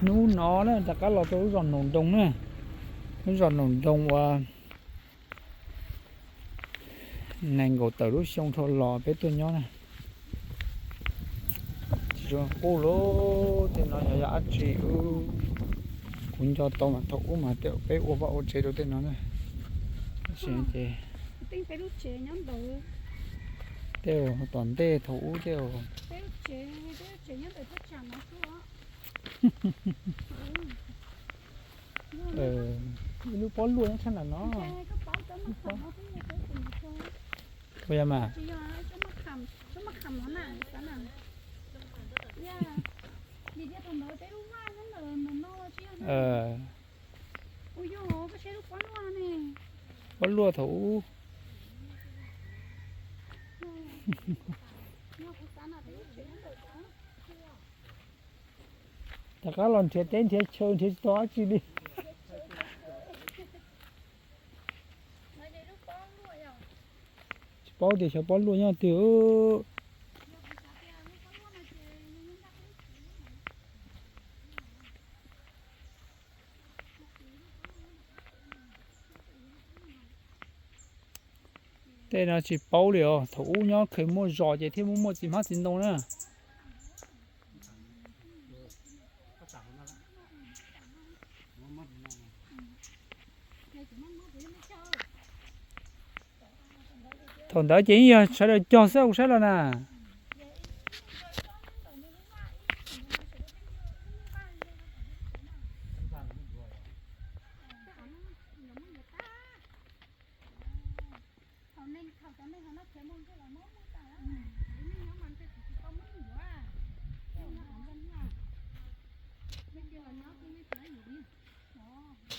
Hnub no na rov qab los rau lub zos Noom Doog na, lub zos Noom Doog uas nees nkaum tawm lub xyoo dhau los peb tuaj nyob na. Tsis zoo qub lawm, tej no yog yog dab tsi? Kuv nco tau mas thaum ub mas peb ua vaj ua tsev rau tej no na. Tab sis ces tej tom ntej thaum ub tej ib lub pob luaj nyob sab nram no. Puas yog mas? Pob luaj thaum ub. Rov qab los nrhiav teb nrhiav chaw nrhiav tsis tau dab tsi li. Tsis paub tias xyov pob luaj nyob twg. Tej no tsis paub li os, thaum ub nyob kheev muaj zos ces thiaj muaj muaj txiv hmab txiv ntoo na. Thaum ntawd ces yeej yog sawv daws cog xwb, ua saib los na.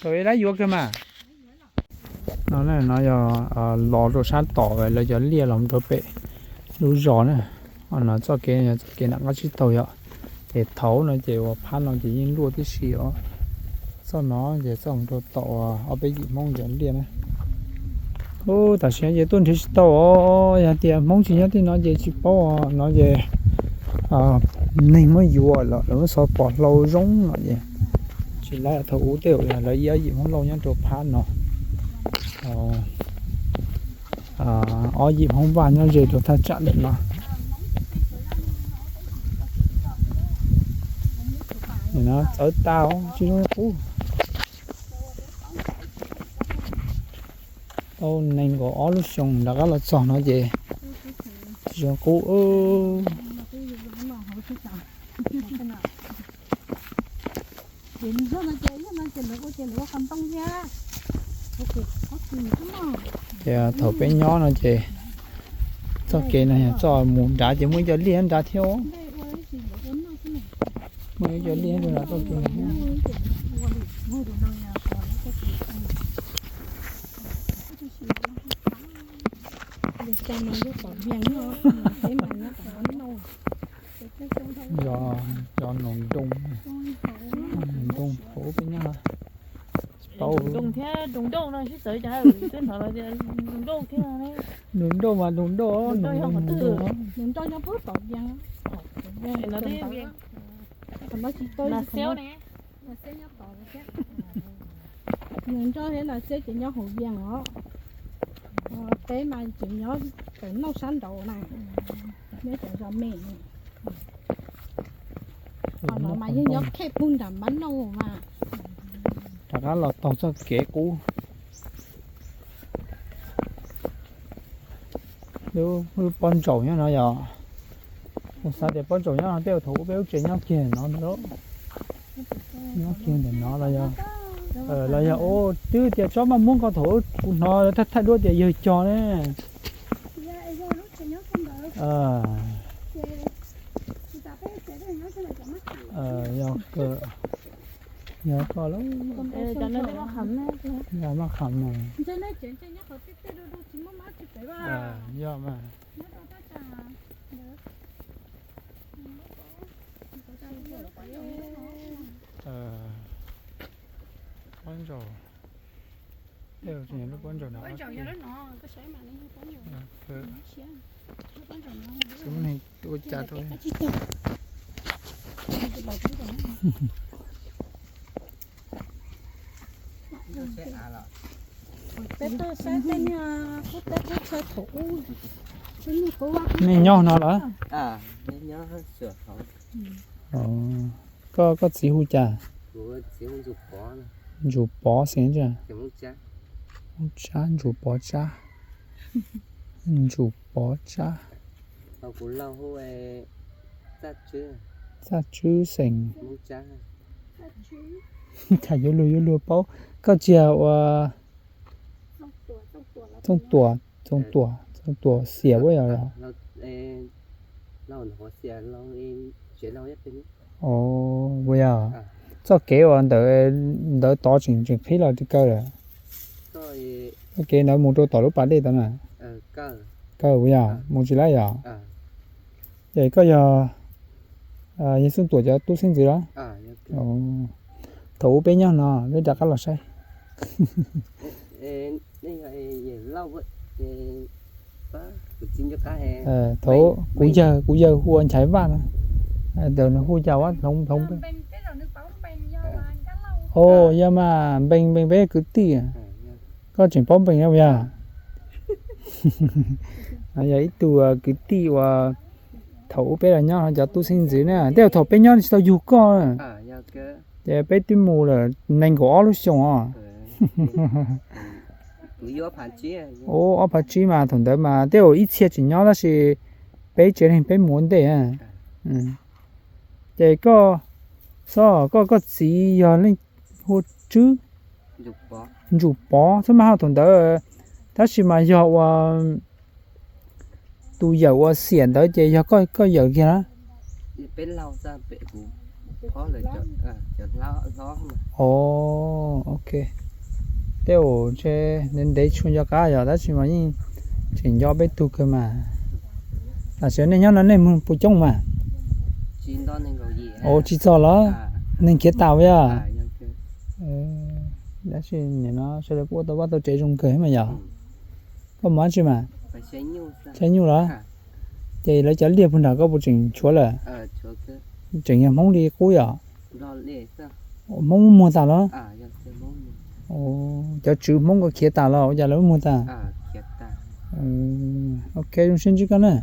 Tau ib lab yuav kiag mas. No, no yog los rau sab tom lawv cov liaj los rau pem lub zos na. No txoj kev, txoj kev nram qab tsib taug yom. Ces thaum no ces uas phab no ces yeej luaj tib si os. Txoj no ces txoj mus rau tom ob peb yim Hmoob cov liaj na. Ub, tam sim no ces tuaj nrhiav tsis tau os, yog tias Hmoob tsis nyob tej no ces tsis paub os, no ces neeg muab yuav lawm, lawv muab xov pom hlau zoo no ces tsis laib. Thaum ub tej zaum yog lawv ib ob yim Hmoob Lauj nyob rau phab no, ob yim Hmoob Vaj nyob ze rau thaj tsam ntawm no. Nim no txawv tas os, tsis zoo li qub. Tau nees nkaum ob lub xyoo rov qab los txog no ces tsis zoo qub. Ces thaum peb nyob no ces txoj kev no yog txoj mus nrad ces muaj ib co liaj nrad thiab. Muaj ib co liaj nrad txoj kev no thiab. Zos Noom Doog, Noom Doog hauv peb nyob. Tsis paub. Noom Doog thiab Doog Nrauj no sib txawv cas twb hnov los tias Noom Nrauj thiab ne. Noom Nrauj mas Noom Nrauj, Noom Nrauj yog qhov twg? Noom Nrauj nyob puag tom Vias. Vias, Nas Xiab ne. Nas Xiab thiab Nas Xiab ces nyob hauv Vias os. Peb mas tseem nyob tawm Nauj sab nraud na, nyob cov zos me. Qhov no mas yeej nyob khej puag nram Mab Nauj mas. Rov qab los taug txoj kev qub. Lub, lub pob ntsaum nyob no yog, kuv xav tias pob ntsaum nyob no tej zaum thaum ub peb lub tsev nyob kiag no ntag. Nyob kiag ntawm no los yog, los yog, ub, twb tias tsob maj muab ko thaum ub kuv hnov thaj thaj duab tias yawg cog ne. Yog, yog koj lawm. Yog maj qham mas. Yog mas. Pob ntsaum. Tej zaum tseem yog lub pob ntsaum no. Tus neeg ua cas rau. Nej nyob no lawm? Koj, koj txiv hu cas? Ntsuas Pov xeem Tsab, Ntsuas Pov Tsab, Ntsuas Pov Tsab. Txaj Tswb xeem, yuav luag yuav luag paub. Koj tsis yog ua Txooj Tuam, Txooj Tuam, Txooj Tuam Xiam ua yog? Ua yog, txoj kev uas ntawd, ntawd tod tseem, tseem qhib los tsis kaw lawm? Txoj kev ntawd mus rau tom lub pas dej tod na? Kaw ua yog, mus tsis laib yog? Ces koj yog, yog Txooj Tuam cov tub xeeb ntxwv los? Thaum ub peb nyob no peb rov qab los saib. Thaum kuv yawg, kuv yawg hu ua Nchaiv Vaj no, ntawm nws hu cas ua hloov hloov peb. O, yog mas, Npees, Npees peb kwv tij. Koj tseem paub Npees ua yog? Yog ib tug kwv tij uas thaum ub peb los nyob no cov tub xeeb ntxwv na, tej zaum thaum peb nyob tsis tau yug koj. Ces peb twb mus lawm nees nkaum ob lub xyoo os. Ub, ob phav tsib mas thaum ntawd mas tej zaum ib txhia tseem nyob tab sis peb tsev neeg peb mus ua ntej. Ces koj, xyov koj, koj txiv yog leej hu Tswb? Ntsuas Pov xwb mas ho thaum ntawd, tab sis mas yog ua tus yawm ua Xiam ntawd ces yog koj, koj yawm kiag na? O, ok. Tej zaum ntshe ntev ntev tsis nco qab yog tab sis mas yeej tseem nco peb tug kawg mas. Tam sim nej nyob no nej mus puas coob mas? O, tsis txog los? Neeg khiav tas ua yog? Tab sis nim no sawv daws kuj ua tau vaj tau tsev zoo kawg mas yog. Koj mus dab tsi mas? Saib nyuj los? Ces lawv cov liaj puag nram koj puas tseem tshuav lawm? Tseem yog Hmoob li qub yom? Hmoob muag tas los? Cov tswv Hmoob ko khiav tas los ua cas lawv muag tas? Ok, zoo siab ntsib koj na.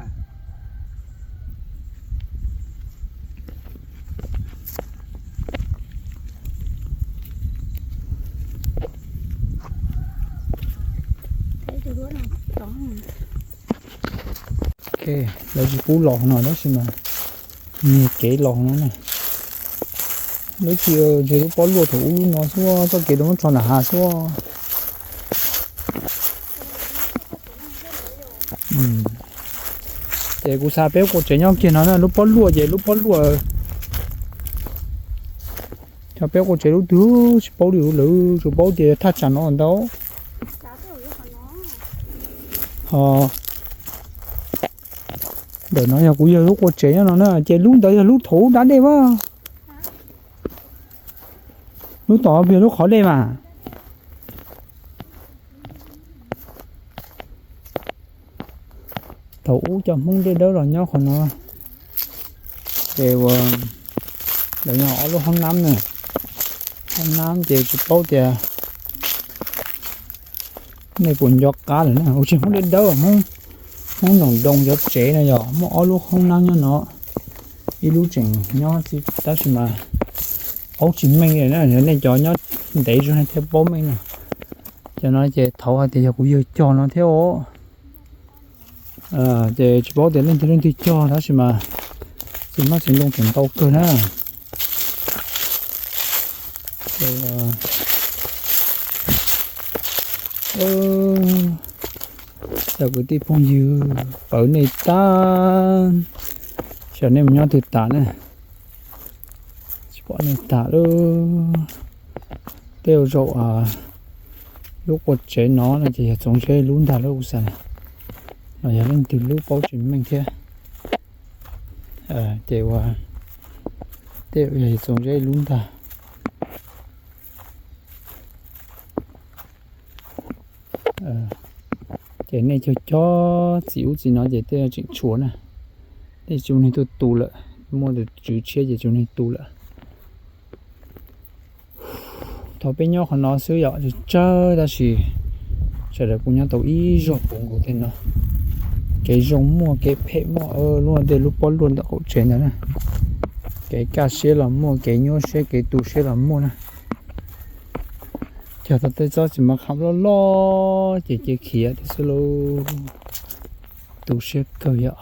Ok, lawv tsis pub los no tab sis mas niag kev los no na. Lub tsis, ntshe lub pob luaj thaum ub lub no xwb, txoj kev rau muab tso nram hav xwb. Ces kuv xav peb ua tsev nyob kiag no na, lub pob luaj ces lub pob luaj. Cov peb ua tsev lub twg tsis paub li, lawv tsuas paub tias thaj tsam no ntau. Ho ntawm no yog kuv yawg lub ua tsev nyob no na, ces lub ntawd yog lub thaum ub dab dej mas. Lub tom yog lub qhov dej mas. Thaum ub cov Hmoob dej dawb los nyob qhov no. Ces ua, lawv yog ob lub hoob nab na. Hoob nab ces tsis paub tias nej puas nco qab lawm na. Ua tsev Hmoob dej dawb, Hmoob, Hmoob ntoom doo cov tsev no yog muaj ob lub hoob nab nyob no. Ib lub tseem nyob txij tab sis mas aub tsis meej li na, nej cov nyob ntev zog nej thiaj paub meej na. Cov no ces thaum hais tias yog kuv yawg cog no thiab os. Ces tsis paub tias leej twg leej twg cog tab sis mas txiv hmab txiv ntoo tseem ntau kawg na. Cov kwv tij phooj ywg, pawv nej tag, xyov nej mus nyob twg tas na. Tsis pom nej tas lawm. Tej zaum lub qua tsev no no ces yog Txoov Zeb lub ntag lub ua xav, los yog leej twg lub paub tsis meej thiab. Ces ua tej yog Txoov Zeb lub ntag. Ces nej cog cog txim ub txim no ces tej tseem tshuav na, tej tsis muaj neeg tuaj tu lawm, muaj tus tswv tshiab ces tsis muaj neeg tu lawm. Thaum peb nyob qhov no xwb yom, tsawg tsawg tab sis Sawv daws kuj nyob tau ib zaug puv nkaus tej no. Kev zoo muaj, kev phem muaj, lub no tej lub pob luaj ntawm qaum tsev ntawd na. Kev kaj siab los muaj, kev nyuaj siab kev tu siab los muaj na. Cog tau tej tsob txiv maj kham loj loj ces cia khiav thiab xwb lauj. Tu siab kawg yom.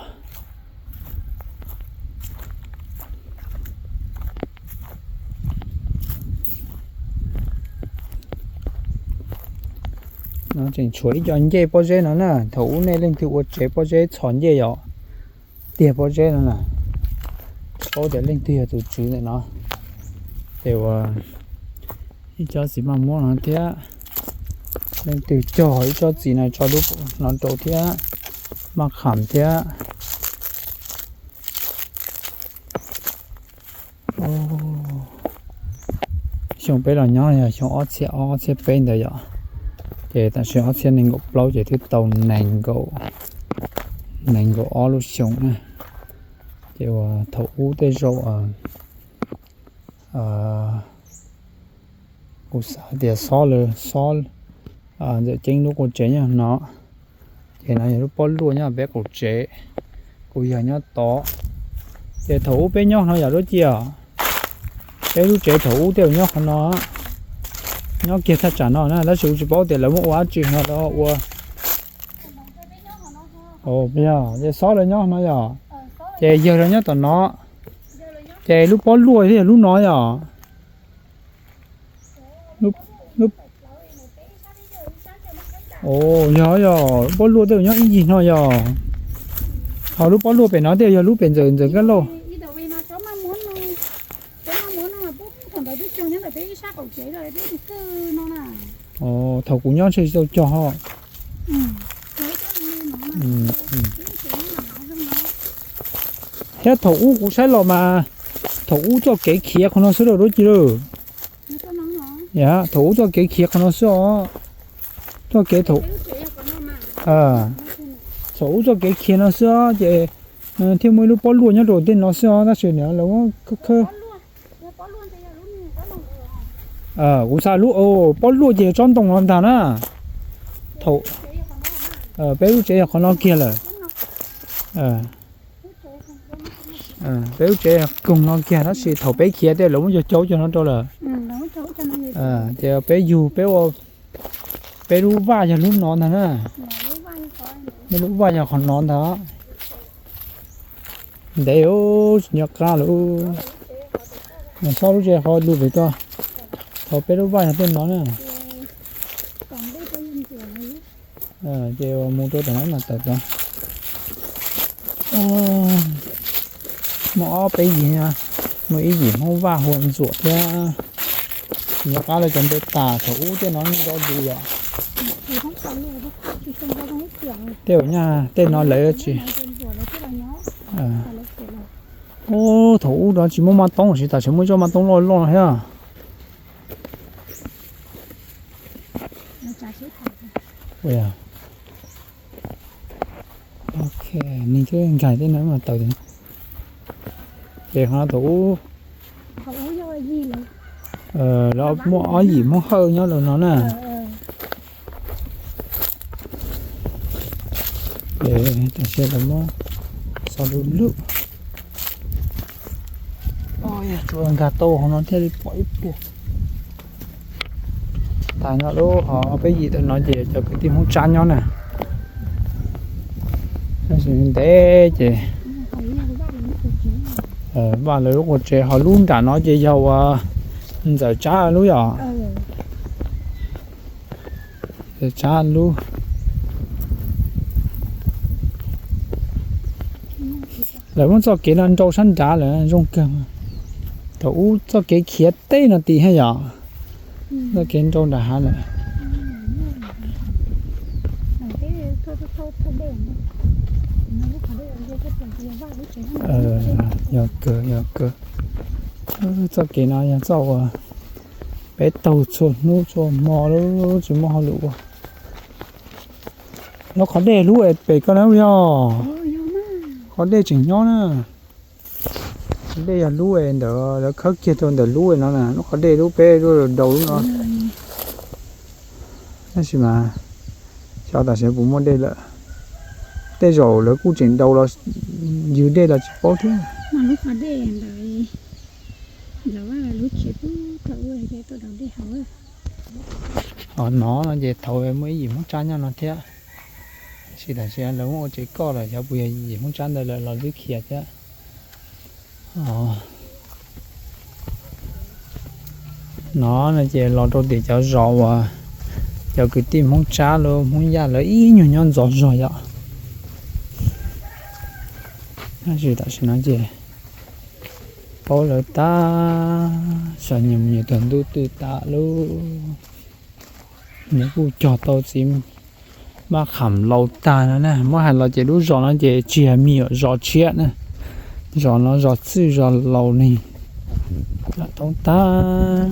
No tseem tshuav ib co ncej pob zeb no na, thaum ub nej leej twg ua tsev pob zeb txhos ncej yom, tiag pob zeb no na. Tsis paub tias leej twg yog tus tswv ntawm no. Ces ua ib tsob txiv maj muab no thiab, leej twg cog ib tsob txiv no tso lub no rau thiab, maj kham thiab. Xyoo peb los nyob yog xyoo ob txhiab ob, ob txhiab peb ntawd yom. Ces tam sim ob txhiab nees nkaum plaub ces twb tau nees nkaum, nees nkaum ob lub xyoo na. Ces ua thaum ub tej zaum kuv xav tias xob lawm, xob Ntxawm Ceeb lub qua tsev nyob no. Ces no yog lub pob luaj nyob peb qaum tsev, kuv yog nyob tod. Ces thaum ub peb nyob no yom Duab Ci os. Peb lub tsev thaum ub tej zaum nyob qhov no, nyob kiag thaj tsam no na, tab sis kuv tsis paub tias lawv muab ua dab tsi no lawv ua. Yog, ces xob lawv nyob no yom. Ces yawg lawv nyob tom no. Ces lub pob luaj thiaj yog lub no yom. Yog, yog, pob luaj tej zaum nyob ib ncig no yog. Ho lub pob luaj pem no tej zaum yog lub pem Ntxawm, Ntxawm Kab Lauj. Thaum kuv nyob ntshe tsis tau cog ho. Thiab thaum ub kuv saib los mas, thaum ub txoj kev khiav qhov no xwb lauj Duab Ci lauj. Thaum ub txoj kev khiav qhov no xwb os. Txoj kev thaum, thaum ub txoj kev khiav no xwb os, ces thiaj muaj ib lub pob luaj nyob rau tej no xwb os, tab sis niam lawv muab khawb. Kuv xav lub pob luaj ces yog tsob ntoo no ntag na. Thaum peb lub tsev yog qhov no kiag lawm. Peb lub tsev koog no kiag tab sis thaum peb khiav tej lawv muab cog cau cov no rau lawm. Ces peb yug peb ua, peb lub vaj yog lub no ntag na. Peb lub vaj yog qhov no ntag. Ntev tsis nco qab lawm. Xob lub tsev qhov lus pem toj, thaum peb lub vaj yog tej no na. Ces mus rau tom no mas tawm tod. Muaj ob peb yim, muaj ib yim Hmoob Vaj hu ua Ntxuam thiab. Tsis nco qab lawv cov npe tas, thaum ub tej no nco tus yom. Tej uas nyaj tej no lawv tsis. Ub, thaum ub no tsis muaj maj toob, tam sim muaj tsob maj toob loj loj thiab. Ok, nws twb nkag tej no mas tawm. Ces qhov no thaum ub lawv muaj ob yim Hmoob Hawj nyob rau no na. Ces tam sim lawv muab xov du lub. Tsuas nkag tau hauv no thiaj li pom ib puag. Tas nyob lub hov peb yim tawm no ces cov kwv tij Hmoob Tsab nyob na. Tab sis ntev ces Vaj lawv lub qua tsev, ho lub nram no ces yog uas Ntxawm Tsab lub yom. Tsab lub. Lawv muab txoj kev no nrau sab nrad lawm zoo kawg. Thaum ub txoj kev khiav teb no tim thiab yom. Txoj kev nrau nram hav lawm. Yog kawg, yog kawg. Txoj kev no yog txoj uas peb taug txhua hnub txhua hmo lub tsis muaj hauj lwm ua. Lub qhov dej hlub es pem ko na yog. Qhov dej tseem nyob na. Qhov dej yog lub es ntawd lawv khawb kiag rau ntawm lub no na, lub qhov dej lub peb lub daus lub no. Tab sis mas Xyov tam sim no puas muaj dej lawm. Tej zaum lawv kuj tseem daus los ywg dej los tsis paub thiab. Ho no no ces thaum muaj ib yim Hmoob Tsab nyob no thiab. Tab sis tam sim no lawv muab ua tsev koj lawm, xyov puas yog yim Hmoob Tsab ntawd lawm los twb khiav thiab. No no ces los rau tim cov zos uas cov kwv tij Hmoob Tsab lub Hmoob Yaj lawv ib nyuag nyob ntxov zog yom. Tab sis tam sim no ces paub lawv tag, xyov nyias mus nyias tog ntuj twg tas lub. Nws kuj cog tau txiv maj qham laus tag no na. Muab hais los ces lub zos no ces tsis yog me nyuam zos tshiab na. Zos no zos txwj zos laus li. Lam tau tag.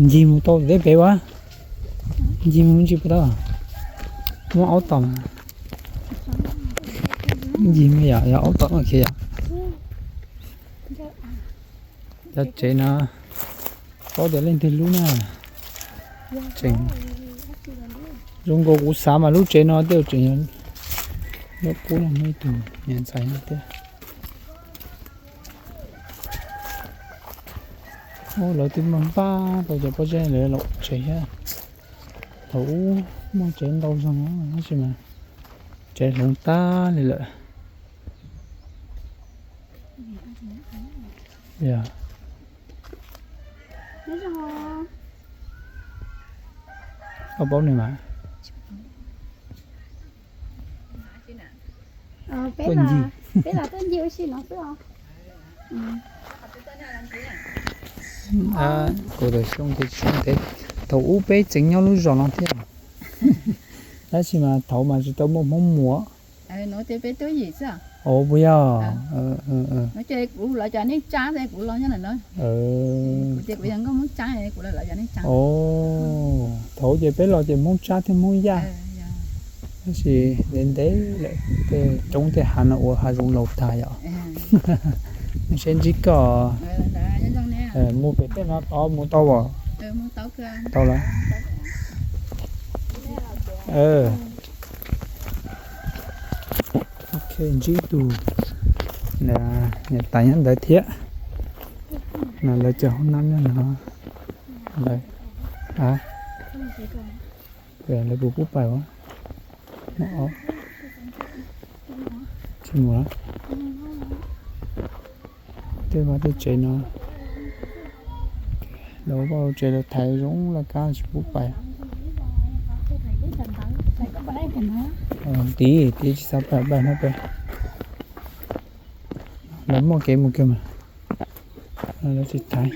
Ncig mus tau deb pem ua, ncig mus ntsis puas tau. Muab aub tom mas. Ncig mus yom, yog aub tom khiav yom. Cov tsev no paub tias leej twg lub na. Tseem zoo nkaus kuv xav mas lub tsev no tej tseem yog nyob qub no, muaj ib tug niam ntxhais no thiab. Lawv twb npaj npaj tau cov pob zeb lawv los ua tsev thiab. Thaum ub muaj tsev ntau zog tab sis mas tsev hloov tag li lawm. Yog, koj paub nws mas. Tuaj ncig. Kuv tau xyoo ces xyoo ntev, thaum ub peb tseem nyob lub zos no thiab, tab sis mas thaum mas tsis tau muaj Hmoob muas. Ua puas yog? Thaum ub ces peb los ces Hmoob Tsab thiab Hmoob Yaj, tab sis ntev ntev lawm tej roob tej hav no ua hav zoov laus tag yom. Seb ntsib koj, mus pem tej no tod mus tau as? Tau lawm. Ntsib tus niam tais nyob ntawd thiab. No lawv cov hoob nab nyob no. Lawv, lawv puas pub pais as? Tsis mus. Tej vaj tej tsev no, lawv vaj tsev lawv thaiv zoo laj kab tsis pub pais. Tid, tid tsis xav pais, pais no pem. Lawv muaj kev mus kiag mas, lawv tsis thaiv.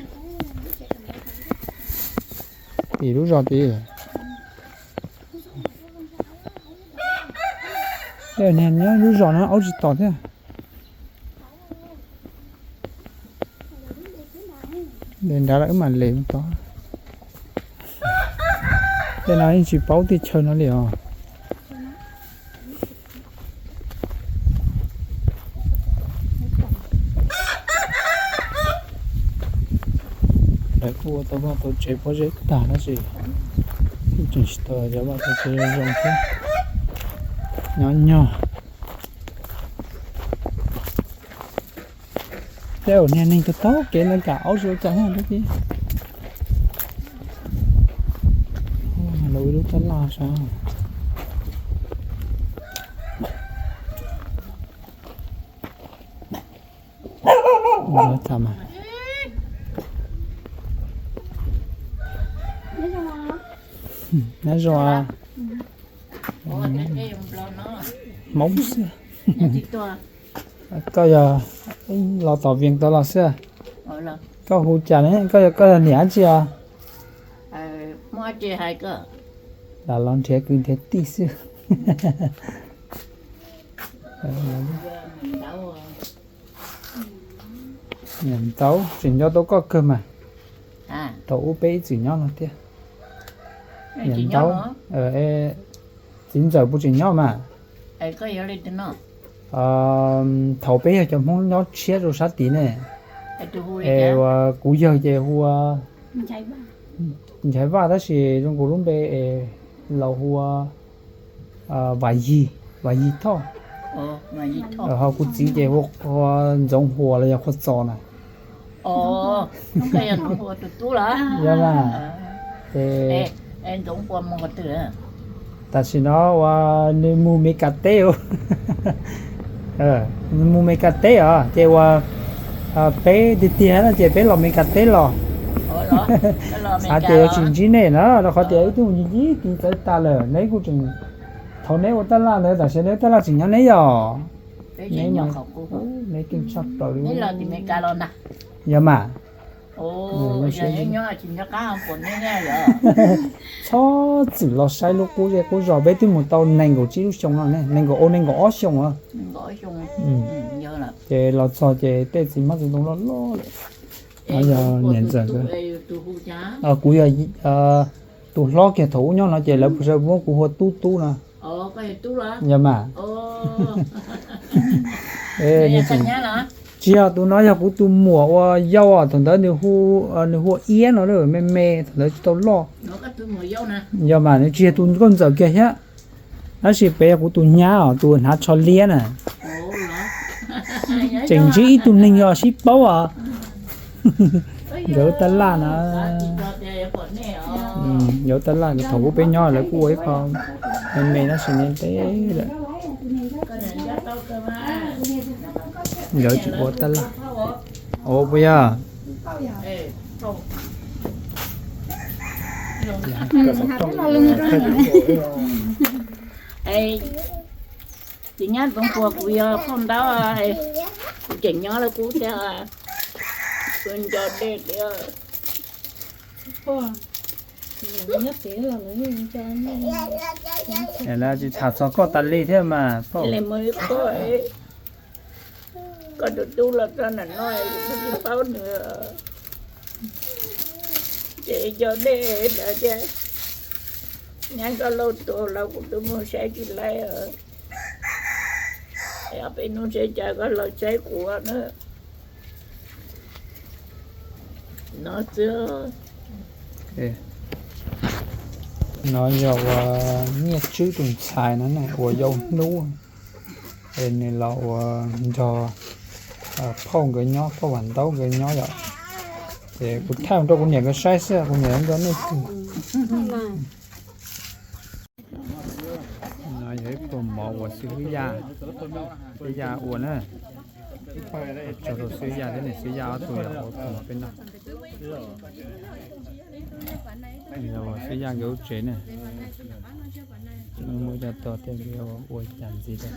Tim lub zos tid. Tej niag nyob lub zos no aub tsis tom thiab. Nrad lawm wb mam li mus tod. Tej no yeej tsis paub teb chaws no li os. Lawv kuj ua tau vaj tau tsev pob zeb tag tab sis kuj tseem tsis tau cov vaj tau tsev zoo thiab. Nyob nyog tej zaum niag neeg taug taug kev ntawd kam aub tsis ua cas thiab. Lawv ua lub tab laj sav. Nyob zoo, Hmoob xwb. Koj yog los tom Vias tod los xwb? Koj hu cas ne? Koj yog, koj yog niam dab tsi os? Lam los nrhiav kwv nrhiav tij xwb. Niam ntaub tseem nco tau koj kawg mas. Thaum ub peb ib txwm nyob no thiab. Niam ntaub, txiv ntxawm puas tseem nyob mas? Thaum peb yog cov Hmoob nyob tshiab rau sab tid ne, es uas kuv yawg ces hu ua Nchaiv Vaj tab sis zoo nkaus lub npe es Los hu ua Vam Yig, Vam Yig Thoj. Ho kuv txiv ces hu ua Ntxoov Huas los yog Qhua Txos na. Yog mas, ces tam sim no uas nws mus Mes Kas teb, nws mus Mes Kas teb os, ces uas peb tiag tiag no ces peb los Mes Kas teb los. Xav tias yuav tsis ntsib nej na, rau qhov tias ib tug mus ncig ncig ti txawv tas lawm, neb kuj tseem, thaum neb ua taj laj ntawd tam sim neb tab laj tseem nyob neb yog, neb keej tshaj plaws li. Yog mas, txhob txwm los saib lub qub zej qub zos, peb twb mus tau nees nkaum tsib lub xyoo no ne, nees nkaum, ua nees nkaum ob xyoo os. Ces los txog ces tej txiv hmab txiv ntoo loj loj lawm. No yog niam ntxawm nkawd. Kuv yog tus hlob kiag thaum ub nyob no ces lawv sawv muab kuv hu ua Tub Tub no. Yog mas, tsis yog, tus no yog kuv tus muam uas yau os, thaum ntawd nws hu ua Iab no, me me thaum ntawd tsis tau loj. Yog mas nws tsis yog tus nkauj ntxawm kiag thiab, tab sis pem yog kuv tus nyab os, tus hnav tsho liab na. Tseem ntsib ib tug neeg yog sib paub os. Nkawd ua taj laj na, nkawd ua taj laj thaum ub peb nyob lawv kuj ua ib qho me me tab sis ntev lawm. Nkawd tseem ua taj laj. Ua puas yog? Txiv nyab Ntxoov Puas, kuv yog phauj ntaub, kuv tseem nyob lawm kuv thiab, kuv nco dej thiab. Tsis tham txog koj tas li thiab mas phauj. Koj tus tub los txog ntawm no kuv tsis paub nws, ces nco dej ntawd thiab. Nyab Nkauj Lauj tuag los kuv twb mus saib tsis laib. Ob peb hnub seb cas koj los saib kuv na. No xwb. No yog uas Nyiaj Tswb tus ntxhais no ne, uas yau hnub, es nws los uas nrog phauj nkawd nyob, phauj Vam Ntaub nkawd nyob yom. Ces kuv thaij rau kuv niam nkawd saib xwb, kuv niam nkawd nco nej twg. No yog ib pluag mov uas xib hwb Yaj, xib hwb Yaj ua na. Tsaug rau xib hwb Yaj thiab niam xib hwb Yaj ob tug yog ua pluag mov peb noj. Yog uas xib hwb Yaj nkawd lub tsev na. Muaj cov tog thiab, ua cas ntxiv thiab.